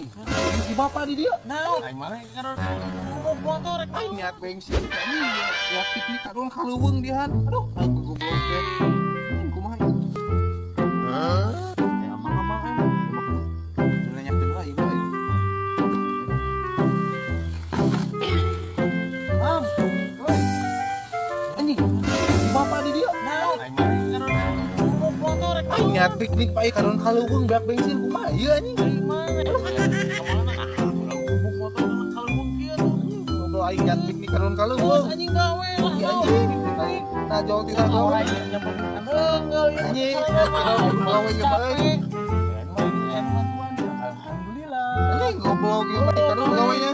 Anjing, si bapak di dia. Naon? Aing mah karena motor rek Aing niat bensin anjing, ya piknik kadon ka leuweung dihan. Aduh, aing goblok teh. Anjing kumaha ieu? Hah? Eh, amang-amang aing. Nanyakeun lah ieu aing. Am, oi. Anjing, si bapak di dia. Naon? Aing mah karena motor rek Aing niat piknik pak kadon ka leuweung beak bensin kumaha ieu anjing? Aing mah kemana? Ah, ulah gubuk motor ka leuweung kieu tuh. Goblok aing niat piknik kadon ka Terus leuweung. anjing gawe lah. Iya anjing, aing najol ti gawe. Anjing, gawe ieu mah euy. Alhamdulillah. Anjing goblok ieu mah kadon gawe nya.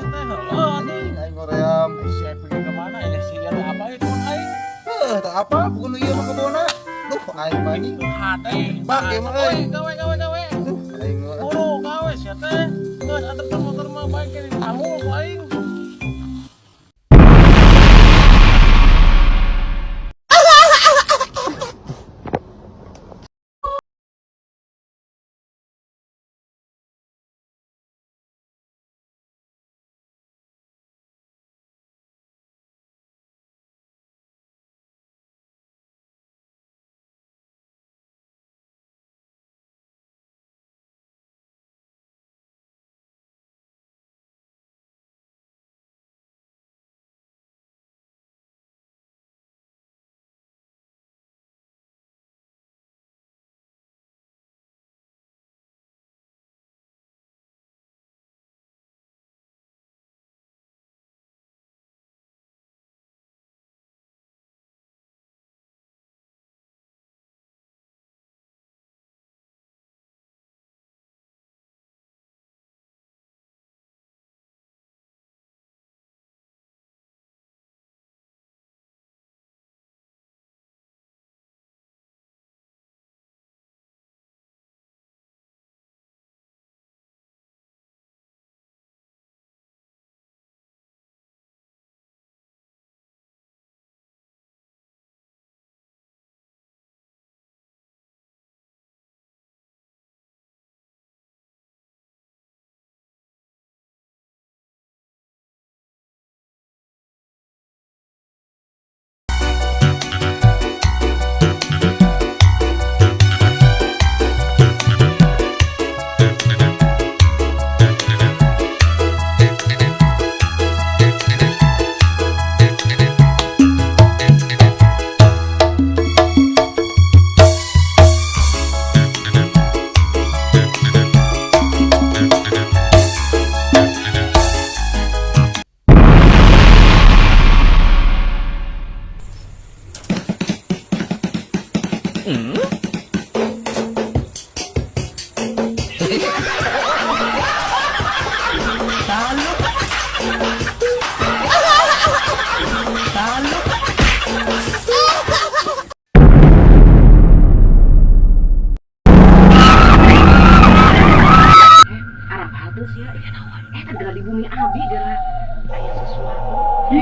Anjing aing ngoream. Si pergi kemana ya si ada apa itu aing? Heuh, tak apa bukan ieu mah kebona. Duh, aing mah anjing. Hade. Bak ieu mah euy. Gawe gawe gawe. Duh, aing mah. Buru gawe sia teh. Geus antep motor mah bae ke ditanggung ku aing. Di bumi abi gara aya sesuatu.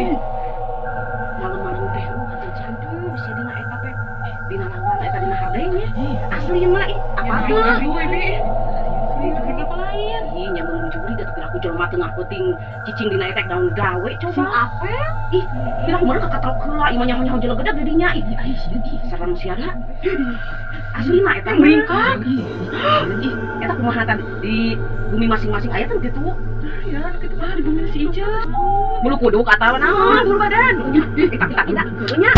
Malam-malam teh cantik bisa dina eta teh dina lawan eta dina hardeng nya. Asli mah ih apa tuh? Kenapa lain? Ih nya meulung juri da tapi aku jelema tengah peuting cicing dina eta daun gawe coba. Apel? Ih pira kumaha kakatrok heula ieu mah nyaho-nyaho jelegedag di dinya ih. Ih serem sia da. Asli mah eta meringkak. Ih eta kumaha tadi di bumi masing-masing aya teh kitu. Ya, gitu mah di bumi si Ica. Bulu kuduk atawa naon bulu badan. Ih, tak-tak nya.